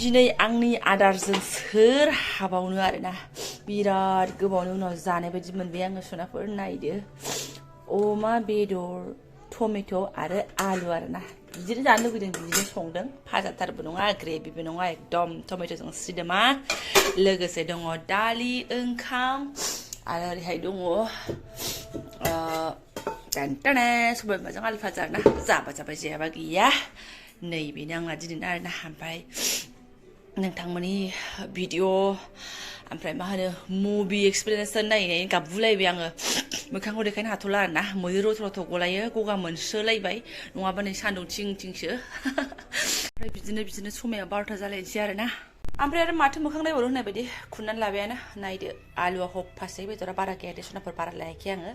दिनै आंनि आदारजों सोर हाबावनो आरोना बिराद गोबावनि उनाव जानाय बायदि मोनबाय आङो सनाफोर नायदो अमा बेदर टमेट' आरो आलु आरोना बिदिनो जानो लुगैदों बिदिनो संदों फाजाथारबो नङा ग्रेभिबो नङा एकदम टमेट'जों सिदोमा लोगोसे दङ दालि ओंखाम आरो ओरैहाय दङ सबाय बिमाजों आलु भाजा आरोना जाबा जाबाय जायाबा गैया नैबेनो आंना दिनै आरोना ओमफ्राय नोंथांमोननि भिडिअ ओमफ्राय मा होनो मुभि एक्सप्लेनेसन नायनानै गाबगुलायबाय आङो मोखांखौ देखायनो हाथ'ला आरोना मैदेर रथ' रथ' गलायो गगा मोनसोलायबाय नङाबा नै सान्दुं थिं थिंसो ओमफ्राय बिदिनो समाया 12ता जालायनोसै आरोना ओमफ्राय आरो माथो मोखां नायबावनो होननाय बायदि खुननानै लाबायानो नायदो आलुआ हफासे बेदरा बारा गैया दे सनाफोर बारा लायाखै आङो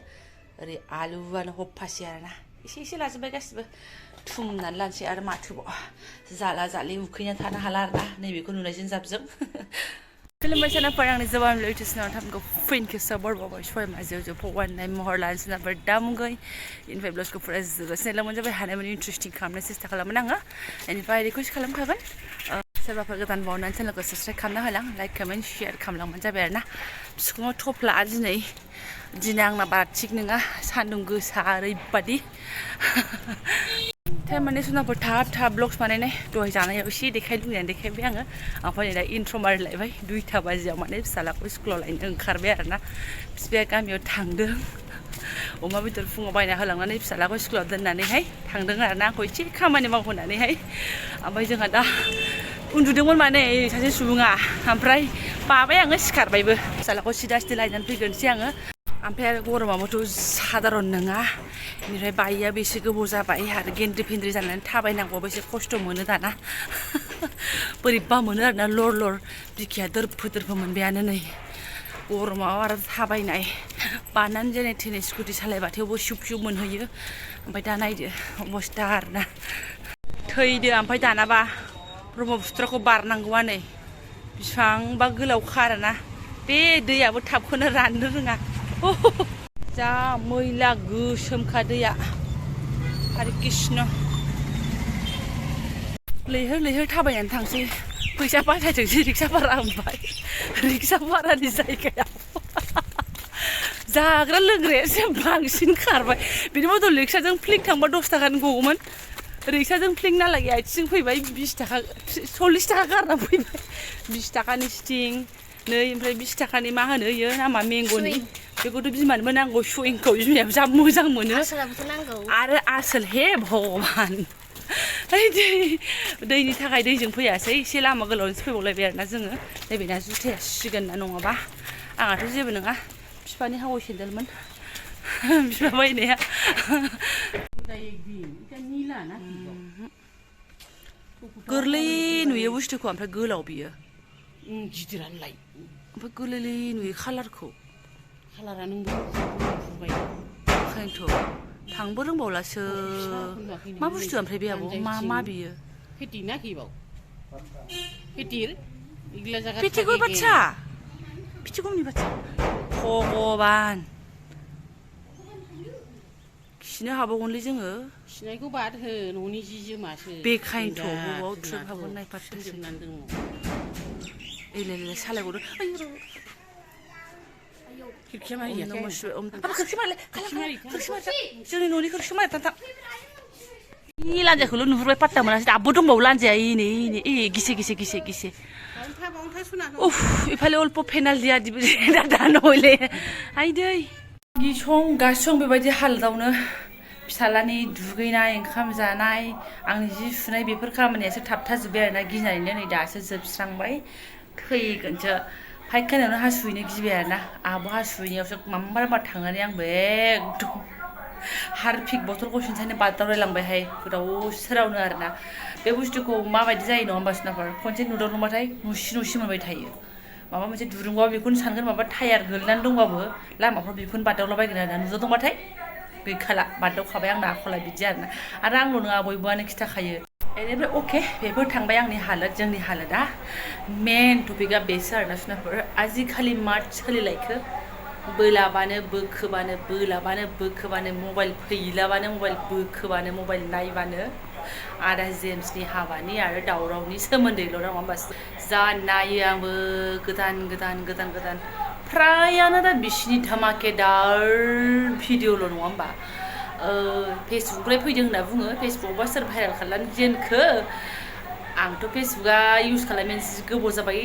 ओरै आलुआनो हफासे आरोना एसे लाजोबबाय गासिबो थुमनानै लानोसै आरो माथोबाव जाला जालि उखैना थानो हाला आरोना नैबेखौ नुनायजों जाबजों खुलुमबाय सनाफोर आंनि जबाननिव्लग इउटुब थामखौ फैनखौ बरबावबाय सय माजेव फगवाननाय महर लानो सनाफोर दामुगै इनिफ्राय ब्लगखौ फुरा जोबोर मोनजाबाय हानायमानि इन्टारेस्टिं खालामनो सेस्था खालामोन आङो इनिफ्राय रिकुवेस्ट खालामखागोन सोरबाफोर गोदान बावनानै चेनेलखौ साबस्क्राइब खालामना होलां लाइक कमेन्ट शेयार खालामलांबानो जाबाय आरोना बिखुङाव थफ्ला दिनै आंना बारा थिग नङा सान्दुं गोसा ओरैबादि माने सनाफोर थाब ब्लग्स बानायनाय दहाय जानायाव एसे देखायबाय आङो ओमफ्राय दा इन्ट्र मारिलायबाय 2ता बाजियाव माने फिसालाखौ स्कुलाव लायनो ओंखारबाय आरोना बिफाया गामियाव थांदों अमा बेदर फुङाव बायना होलांनानै फिसालाखौ स्कुलाव दोननानैहाय थांदों आरोना आंखौ एसे खामानि मावहोनानैहाय ओमफ्राय जोंहा दा उन्दुदोंमोन माने सासे सुबुङा ओमफ्राय बाबाय आङो सिखारबायबो फिसालाखौ सिदा लायनानै फैग्रोनोसै आङो ओमफ्राय आरो गरमाबोथ' साधारन नङा बेनिफ्राय बायैया बेसे गोबाव जाबाय आरो गेन्द्रि फेन्द्रि जानानै थाबायनांगौबो एसे खस्थ' मोनो दाना बोरैबा मोनो आरोना लर बिखाया दोरफो मोनबायानो नै गरमाव आरो थाबायनाय बानानै जेने थेने स्कुटि सालायबा थेवबो सिुब मोनहैयो ओमफ्राय दा नायदो अबस्था आरोना थैदो ओमफ्राय दानाबा ब्रह्मपुत्रखौ बारनांगौआ नै बेसेबांबा गोलावखा आरोना बे दैयाबो थाबखौनो राननो रोङा जा मैला गोसोमखा दैया हरे कृष्ण लैहोर थाबायनानै थांसै फैसा बासायथोंसै रिक्सा भारा होनबाय रिक्सा भारानि जायगायाव जाग्रा लोंग्रायासो बांसिन खारबाय बिनि बदल रिक्साजों फ्लिक थांबा 10 ताकानि गगौमोन रिक्साजों फ्लिक नालागे आथिं फैबाय 20 ताका 40 ताका गारना फैबाय 20 ताकानि स्टिं नै ओमफ्राय 20 ताकानि मा होनो इयो नामा मेंग'नि बेखौथ' बिमानोबो नांगौ सुइंखौ बिमायाबो जा मोजां मोनो आरो आसोल हे भगबान दैनि थाखाय दैजों फैयासै एसे लामा गोलावजोंसो फैबावलायबाय आरोना जोङो नैबेना जुथाया सिगोन ना नङाबा आंहाथ' जेबो नङा बिफानि हावै सेन्देलमोन बिफा बायनाया गोरलै नुयो बुस्थुखौ ओमफ्राय गोलाव बियो गिदिरानोलाय ओमफ्राय गोरलै नुयो कालारा नोंबो ओंखायनोथ' थांबो रोंबावलासो मा बुस्थु ओमफ्राय बे आब' मा बियो पेटिकट बाच्चा पेटिकटनि बाच्चा भगबान खिनो हाबावगोनलै जोङो खिनायखौ बाद हो न'नि जि जोमासो बेखायनोथ' बबाव ट्रेप हाबगोन नायफारसो एले सालायगौदो खिरखिया मारिया जोंनि न'नि खोरखि मारि थां इ लान्जायखौल' नुहुरबाय पात्ता मोनासै दाबो दंबावो लान्जाया इनै गिसे उफ इफाले अल्प फेनाल दिया दानो हयले आइदै गिसं बेबायदि हालोदावनो फिसालानि दुगैनाय ओंखाम जानाय आंनि जि सुनाय बेफोर खामानियासो थाबथाजोब्बाय आरोना गिनानैनो नै दासो जोबस्रांबाय थैगोनसो फायखानायावनो हासुहैनो गिबाय आरोना आब' हासुहैनायावसो माम्बार थांनानै आंबो एकदम हारपिक बथलखौ सिन्थायनो बादावलायलांबायहाय गोदाव सोरावनो आरोना बे बुस्थुखौ माबायदि जायो नङा होमबा सनाफोर खनसे नुदावदोंबाथाय नुसि मोनबाय थायो माबा मोनसे दुरुंबाबो बेखौनो सानगोन माबा टायार गोलैनानै दंबाबो लामाफ्राव बेखौनो बादावलाबायगोन आरोना नुदावदोंबाथाय गैखाला बादावखाबाय आंना आखला बिदि आरोना आरो आंल' नङा बयबोआनो खिथाखायो बेनिफ्राय अके बेफोर थांबाय आंनि हालोद जोंनि हालोदा मेन टपिकआ बेसो आरोना सनाफोर आजिखालि मा सोलिलायखो बोलाबानो बोखोबानो मबाइल फैलाबानो मबाइल बोखोबानो मबाइल नायबानो आदा जेम्सनि हाबानि आरो दावरावनि सोमोन्दैल' नङा होमबा जा नायो आंबो गोदान फ्रायानो दा बिसिनि धामाकेदार भिडिअ'ल' नङा होमबा फेसबुकनिफ्राय फैदों होनना बुङो फेसबुकआवबा सोर भाइरेल खालामजेनखो आंथ' फेसबुकआ इउज खालामनाया जि गोबाव जाबाय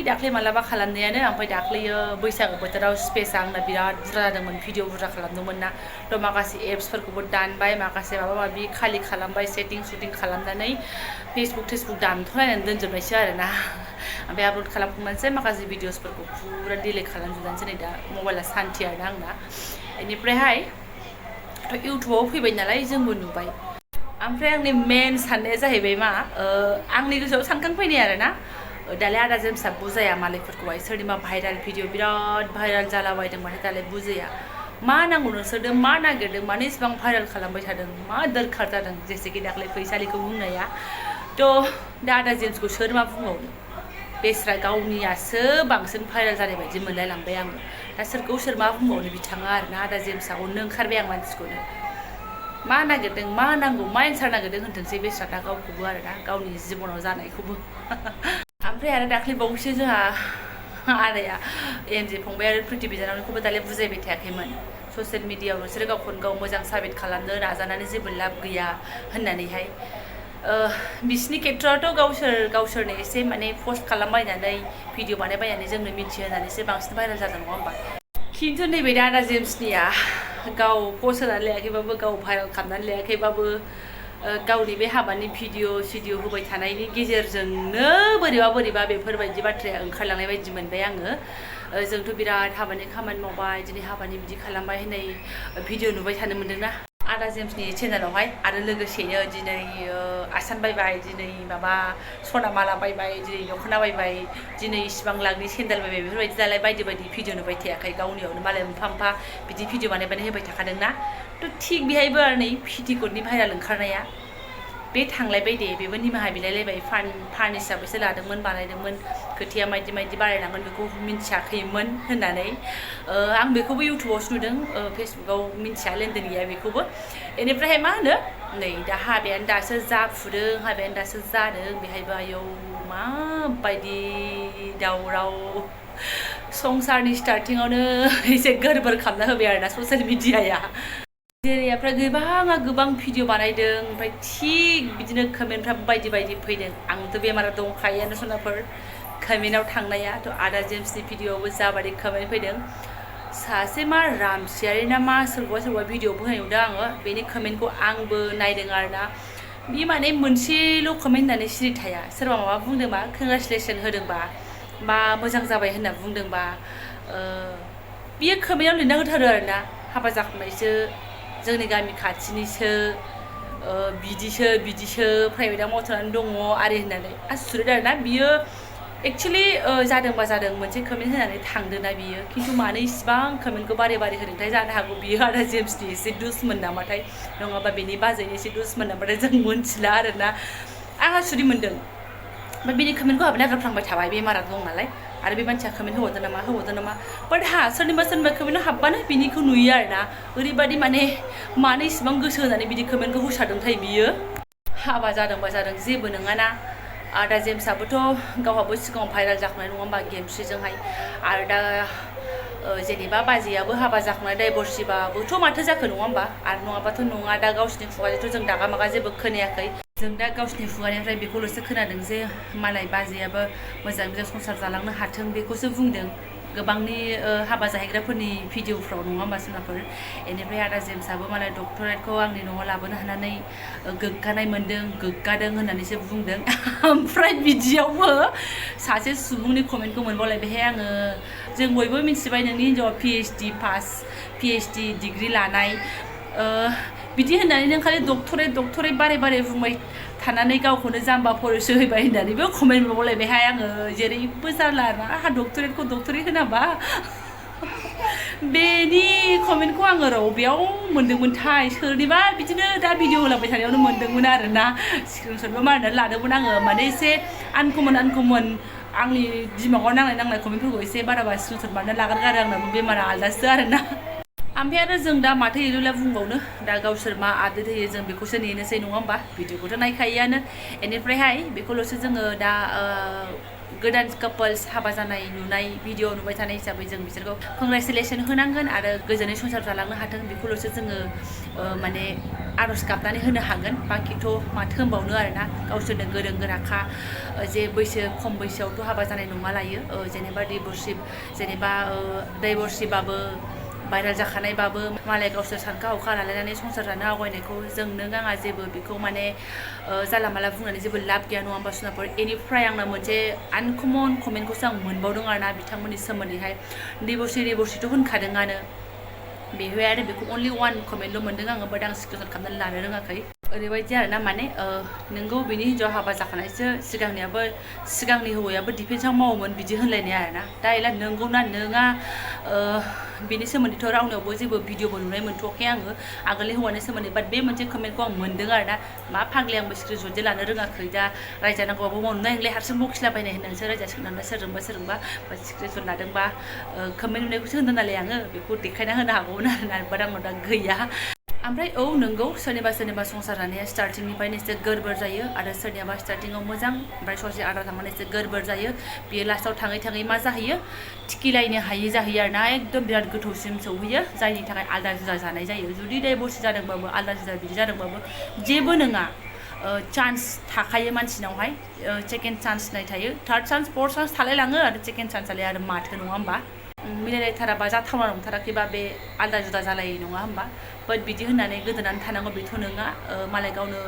दाख्लै मालाबा खालामनायानो ओमफ्राय दाख्लैयो बैसागु बोथोराव स्पेसआ आंना बिराद बुरजा जादोंमोन भिडिअ बुरजा खालामदोंमोन ना थ' माखासे एप्सफोरखौबो दानबाय माखासे माबा माबि खालि खालामबाय सेटिं खालामनानै फेसबुक दानथ'लायनानै दोनजोबनायसो आरोना ओमफ्राय आपल'ड खालामखांनानैसो माखासे भिडिअसफोरखौ पुरा डिलिट खालामजोबनानैसो नै दा मबाइला सान्थि आरोना आंना बेनिफ्रायहाय इउटुबाव फैबाय नालाय जोंबो नुबाय ओमफ्राय आंनि मेन साननाया जाहैबाय मा आंनि गोसोआव सानखांफैनाय आरोना दालाय आदा जेम्सआ बुजाया मालायफोरखौहाय सोरनिबा भाइरेल भिडिअ बिराद भाइरेल जालाबायदोंबाथाय दालाय बुजाया मा नांगौ नोंसोरदों मा नागिरदों मानो इसेबां भाइरेल खालामबाय थादों मा दरखार जादों जेसेखि दाख्लै फैसालिखौ बुंनाया थ' दा आदा जेम्सखौ सोर मा बुंबावनो बेस्रा गावनियासो बांसिन भाइरेल जानाय बायदि मोनलायलांबाय आङो दा सोरखौ सोर मा बुंबावनो बिथाङा आरोना आदा जेम्सआ अननो ओंखारबाय आं मानसिखौनो मा नागिरदों मा नांगौ मा एन्सार नागिरदों होनथोंसै बेस्रा दा गावखौबो आरोना गावनि जिबनाव जानायखौबो ओमफ्राय आरो दाख्लै बावैसो जोंहा आदाया एमजे फंबाय आरो प्रिति बिनानावखौबो दालाय बुजायबाय थायाखैमोन ससियेल मिडियायाव नोंसोरो गावखौनो गाव मोजां साबित खालामनो नाजानानै जेबो लाब गैया होननानैहाय बिसिनि खेथ्रआवथ' गावसोरनो एसे माने पस्ट खालामबायनानै भिडिअ बानायबायनानै जोंनो मिथिहोनानैसो बांसिन भाइरेल जादों नङा होमबा खिन्थु नैबे दा आदा जेम्सनिया गाव पस्ट होनानै लायाखैबाबो गाव भाइरेल खालामनानै लायाखैबाबो गावनि बे हाबानि भिडिअ होबाय थानायनि गेजेरजोंनो बोरैबा बेफोरबायदि बाथ्राया ओंखारलांनाय बायदि मोनबाय आङो जोंथ' बिराद हाबानि खामानि मावबाय दिनै हाबानि बिदि खालामबाय होननाय भिडिअ नुबाय थानो मोन्दोंना आदा जेम्सनि चेनेलावहाय आरो लोगोसेनो दिनै आसान बायबाय दिनै माबा सना माला बायबाय दिनै दख'ना बायबाय दिनै इसिबां लाखनि सेन्देल बायबाय बेफोरबायदि दालाय बायदि भिडिअ नुबाय थायाखै गावनियावनो मालाय मोनफा बिदि भिडिअ बानायबाय होबाय थाखादोंना थ' थिग बेहायबो आरो नै फिथिकटनि भाइरेल ओंखारनाया बे थांलायबाय दे बेबो निमाहा बिलायलायबाय फान हिसाबैसो लादोंमोन बानायदोंमोन खोथिया मायदि बारायलांगोन बेखौ मिन्थियाखैमोन होननानै आं बेखौबो इउटुबावसो नुदों फेसबुकाव मिन्थिया लेनदेन गैया बेखौबो बेनिफ्रायहाय मा होनो नै दा हाबायानो दासो जाफुदों हाबायानो दासो जादों बेहायबो आयौ माबायदि दावराव संसारनि स्टार्टिङावनो एसे गोरबोर खालामना होबाय आरोना ससियेल मिडियाया जेरैफ्रा गोबां भिडिअ बानायदों ओमफ्राय थिग बिदिनो कमेन्टफ्रा बायदि फैदों आंथ' बेमारा दंखायोआनो सनाफोर कमेन्टआव थांनाया थ' आदा जेम्सनि भिडिअआवबो जाबायदि कमेन्ट फैदों सासे मा रामसियारि ना मा सोरबा भिडिअबो होनाय नुदों आङो बेनि कमेन्टखौ आंबो नायदों आरोना बे माने मोनसेल' कमेन्ट होननानै सिरि थाया सोरबा माबा बुंदोंबा कंग्रेचुलेसन होदोंबा बा मोजां जाबाय होनना बुंदोंबा बियो कमेन्टआव लिरना होथारो आरोना हाबा जाखांनायसो जोंनि गामि खाथिनिसो बिदिसो प्राइभेटआव मावथ'नानै दङ आरि होननानै आसुरित आरोना बियो एक्सुवेलि जादोंबा जादों मोनसे कमेन्ट होनानै थांदोंना बियो खिन्थु मानो इसिबां कमेन्टखौ बारे होदोंथाय जानो हागौ बियो आदा जेम्सनि एसे दुसमोन नामाथाय नङाबा बेनि बाजैनि एसे दुसमोन नामाथाय जों मोनथिला आरोना आं आसुरित मोन्दों ओमफ्राय बेनि कमेन्टखौ हाबनाय नागिरफ्लांबाय थाबाय बेमारा दं नालाय आरो बे मानसिया कमेन्ट होबावदों नामा बाट सोरनिबा कमेन्टआव हाबबानो बिनिखौ नुयो आरोना ओरैबायदि मानो इसिबां गोसो होनानै बिदि कमेन्टखौ होसारदोंथाय बियो हाबा जादोंबा जादों जेबो नङाना आदा जेम्सआबोथ' गावहाबो सिगाङाव भाइरेल जाखांनाय नङा होमबा गेमस्रिजोंहाय आरो दा जेनेबा बाजैयाबो हाबा जाखांनाय डाइभर्सिबाबोथ' माथो जाखो नङा होमबा आरो नङाबाथ' नङा दा गावसिनि खुगाजोंथ' जों दागा मागा जेबो खोनायाखै जों दा गावसिनि खुगानिफ्राय बेखौल'सो खोनादों जे मालाय बाजैयाबो मोजां संसार जालांनो हाथों बेखौसो बुंदों गोबांनि हाबा जाहैग्राफोरनि भिडिअफ्राव नङा होमबा सोरबाफोर बेनिफ्राय आदा जेम्सआबो मालाय डक्टरेटखौ आंनि न'आव लाबोनो हानानै गोग्गानाय मोन्दों गोग्गादों होननानैसो बुंदों ओमफ्राय बिदियावबो सासे सुबुंनि कमेन्टखौ मोनबावलायबायहाय आङो जों बयबो मिथिबाय नोंनि हिन्जावा पिएइचडि डिग्रि लानाय बिदि होननानै नों खालि डक्टरेट बारे बुंबाय थानानै गावखौनो जाम्बा फरायसो होबाय होननानैबो कमेन्ट मोनबावलायबायहाय आङो जेरैबो जाला ना आंहा डक्टरेटखौ डक्टरेट होनाबा बेनि कमेन्टखौ आङो बबेयाव मोन्दोंमोनथाय सोरनिबा बिदिनो दा भिडिअ होलांबाय थानायावनो मोन्दोंमोन आरोना स्क्रिनशटबो मारिनानै लादोंमोन आङो माने एसे आनकमन आंनि दिमागाव नांनाय कमेन्टफोरखौ एसे बारा स्क्रिनशट मारिनानै लाग्रोगारो आंनाबो बेमारा आलदासो आरोना ओमफ्राय आरो जों दा माथो इलुला बुंबावनो दा गावसोर मा आपडेट होयो जों बेखौसो नेनोसै नङा होमबा भिडिअखौथ' नायखायोआनो बेनिफ्रायहाय बेखौल'सो जोङो दा गोदान कापल्स हाबा जानाय नुनाय भिडिअ नुबाय थानाय हिसाबै जों बिसोरखौ कंग्रेचुलेसन होनांगोन आरो गोजोनै संसार जालांनो हाथों बेखौल'सो जोङो माने आर'ज गाबनानै होनो हागोन बाखिथ' माथो होनबावनो आरोना गावसोरनो गोरों गोराखा जे बैसो खम बैसोआवथ' हाबा जानाय नङा लायो जेनेबा डाइभर्सिबाबो भाइरेल जाखानायबाबो मालाय गावसोर सानखा हखा लालायनानै संसार जानो आवगायनायखौ जों नों आंहा जेबो बेखौ माने जाला माला बुंनानै जेबो लाब गैया नङा होमबा सुनाफोर बेनिफ्राय आंना मोनसे आनकमन कमेन्टखौसो आं मोनबावदों आरोना बिथांमोननि सोमोन्दैहाय डिभर्सिथ' होनखादोंआनो बेवहाय आरो बेखौ अनलि वान कमेन्टल' मोनदों आङो बाट आं स्क्रिनशट खालामनानै लानो रोङाखै ओरैबायदि आरोना माने नोंगौ बिनि हिन्जाव हाबा जाखानायसो सिगांनि हौवायाबो डिफेन्सआव मावोमोन बिदि होनलायनाय आरोना दा एला नोंगौना नोङा बेनि सोमोन्दैथ' रावनियावबो जेबो भिडिअबो नुनाय मोनथ'वाखै आङो आगोलनि हौवानि सोमोन्दै बाट बे मोनसे कमेन्टखौ आं मोनदों आरोना मा फाग्लि आंबो स्क्रिनशट लानो रोङाखै दा रायजानांगौबाबो मावनो नोंलाय हारसिं बखिलाबायनाय होननानैसो रायजासिगोन सोरजोंबा स्क्रिनशट लादोंबा कमेन्ट नुनायखौसो होनदों नालाय आङो बेखौ देखायना होनो हागौमोन आरोना बाट आंनाव दा गैया ओमफ्राय नंगौ सोरनिबा संसार जानाया स्टार्टिंनिफ्रायनो एसे गोरबोर जायो आरो सोरनियाबा स्टार्टिंआव मोजां ओमफ्राय ससे आद्रा थांनानै एसे गोरबोर जायो बियो लास्टआव थाङै मा जाहैयो थिखिलायनो हायि जाहैयो आरोना एकदम बिराद गोथौसिम सौहैयो जायनि थाखाय आलदा जुदा जानाय जायो जुदि डाइभर्स जादोंबाबो आलदा जुदा बिदि जादोंबाबो जेबो नङा चान्स थाखायो मानसिनावहाय सेकेन्ड चान्स नाय थायो थार्ड चान्स फर्थ चान्स थालायलाङो आरो सेकेन्ड चान्सआलाय आरो माथो नङा होमबा मिलायलायथाराबा जाथावना नंथाराखैबा बे आलदा जुदा जालायो नङा होमबा बाट बिदि होननानै गोदोनानै थानांगौ बेथ' नङा मालाय गावनो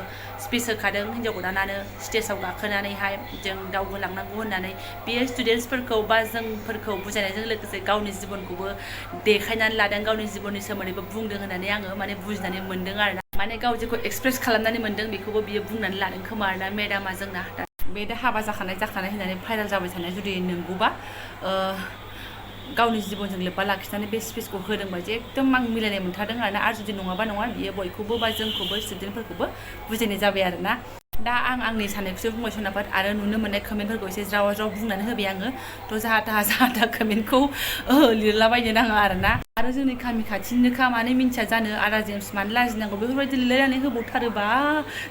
स्पेस होखादों हिन्जाव गोदानानो स्टेजाव गाखोनानैहाय जों दावगोलांनांगौ होननानै बेयो स्टुडेन्टसफोरखौ बा जोंफोरखौ बुजायनायजों लोगोसे गावनि जिबनखौबो देखायनानै लादों गावनि जिबननि सोमोन्दैबो बुंदों होननानै आङो माने बुजिनानै मोन्दों आरोना माने गाव जेखौ एक्सप्रेस खालामनानै मोन्दों बेखौबो बियो बुंनानै लादों खोमा आरोना मेडामा जोंना बे दा हाबा जाखानाय होननानै भाइरेल जाबाय थानाय जुदि नंगौबा गावनि जिबनजों लोब्बा लाखिनानै बे स्पेसखौ होदोंबा जे एकदम आं मिलायनाय मोनथारदों आरोना आरो जुदि नङाबा नङा बियो बयखौबो बा जोंखौबो स्टुडेन्टफोरखौबो बुजायनाय जाबाय आरोना दा आं आंनि साननायखौसो बुंबाय सोनाबाद आरो नुनो मोननाय कमेन्टफोरखौ एसे ज्राव बुंनानै होबाय आङो थ' जाहा थाहा कमेन्टखौ लिरलाबायनो नाङा आरोना आरो जोंनि गामि खाथिनिनोखा मानो मिन्थिया जानो आदा जेम्स मानो लाजिनांगौ बेफोरबायदि लिरलायनानै होबावथारोबा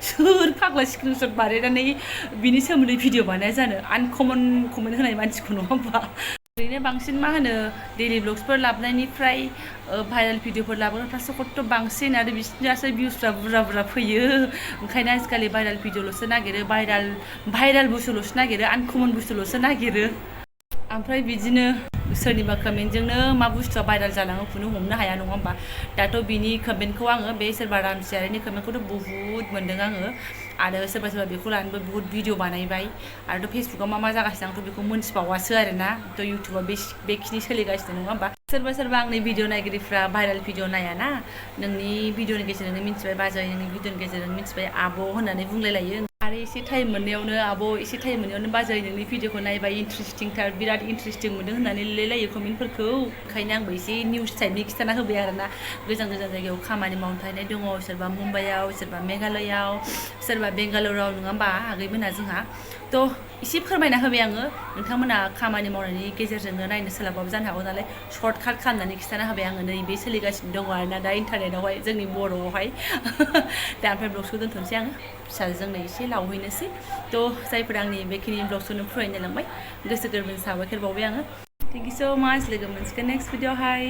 सोर फाग्ला स्क्रिनशट बानायनानै बिनि सोमोन्दै भिडिअ बानाया जानो आनकमन कमेन्ट होनाय मानसिखौ नङा होमबा ओरैनो बांसिन मा होनो डेलि ब्लग्सफोर लाबोनायनिफ्राय भाइरेल भिडिअफोर लाबोग्राफ्रासो खथ' बांसिन आरो बिसोरनियासो भिउसफ्रा बुरजा फैयो ओंखायनो आजिखालि भाइरेल भिडिअल'सो नागिरो भाइरेल बुस्थुल'सो नागिरो आनकमन बुस्थुल'सो नागिरो ओमफ्राय बिदिनो सोरनिबा कमेन्टजोंनो मा बुस्थुआ भाइरेल जालाङो खुनु हमनो हाया नङा होमबा दाथ' बिनि कमेन्टखौ आङो बे सोरबा रामसियारिनि कमेन्टखौथ' बुहुत मोन्दों आङो आरो सोरबा बेखौ लानोबो बुहुत भिडिअ बानायबाय आरोथ' फेसबुकाव मा जागासिनो आंथ' बेखौ मोनथिबावासो आरोना थ' इउटुबाव बेखिनि सोलिगासिनो नङा होमबा सोरबा आंनि भिडिअ नायगिरिफ्रा भाइरेल भिडिअ नायाना नोंनि भिडिअनि गेजेरजोंनो मिन्थिबाय बाजै नोंनि भिडिअनि गेजेरजों मिन्थिबाय आब' होननानै बुंलायलायो आरो एसे टाइम मोननायावनो आब' एसे टाइम मोननायावनो बाजै नोंनि भिडिअखौ नायबाय इन्टारेस्टिंथार बिराद इन्टारेस्टिं मोनदों होननानै लिरलायलायो कमेन्टफोरखौ ओंखायनो आंबो एसे निउस टाइपनि खिथाना होबाय आरोना गोजान जायगायाव खामानि मावनो थाहैनाय दङ सोरबा मुम्बाइआव सोरबा मेघालयआव सोरबा बेंगालराव नङा होमबा आगैमोना जोंहा थ' एसे फोरमायना होबाय आङो नोंथांमोना खामानि मावनायनि गेजेरजोंनो नायनो सोलाबाबो जानो हागौ नालाय सर्टकाट खालामनानै खिथाना होबाय आङो नैबे सोलिगासिनो दङ आरोना दा इन्टारनेटआवहाय जोंनि बर'आवहाय दा ओमफ्राय ब्लग्सखौ दोनथ'नोसै आङो फिसाजोंनो एसे लावहैनोसै थ' जायफोर आंनि बेखिनि ब्लग्सखौनो फरायनो लांबाय गोसो गोरबोनि साबायखर बावबाय आङो थेंक इउ स' माच लोगो मोनसिगोन नेक्स्ट भिडिअ'हाय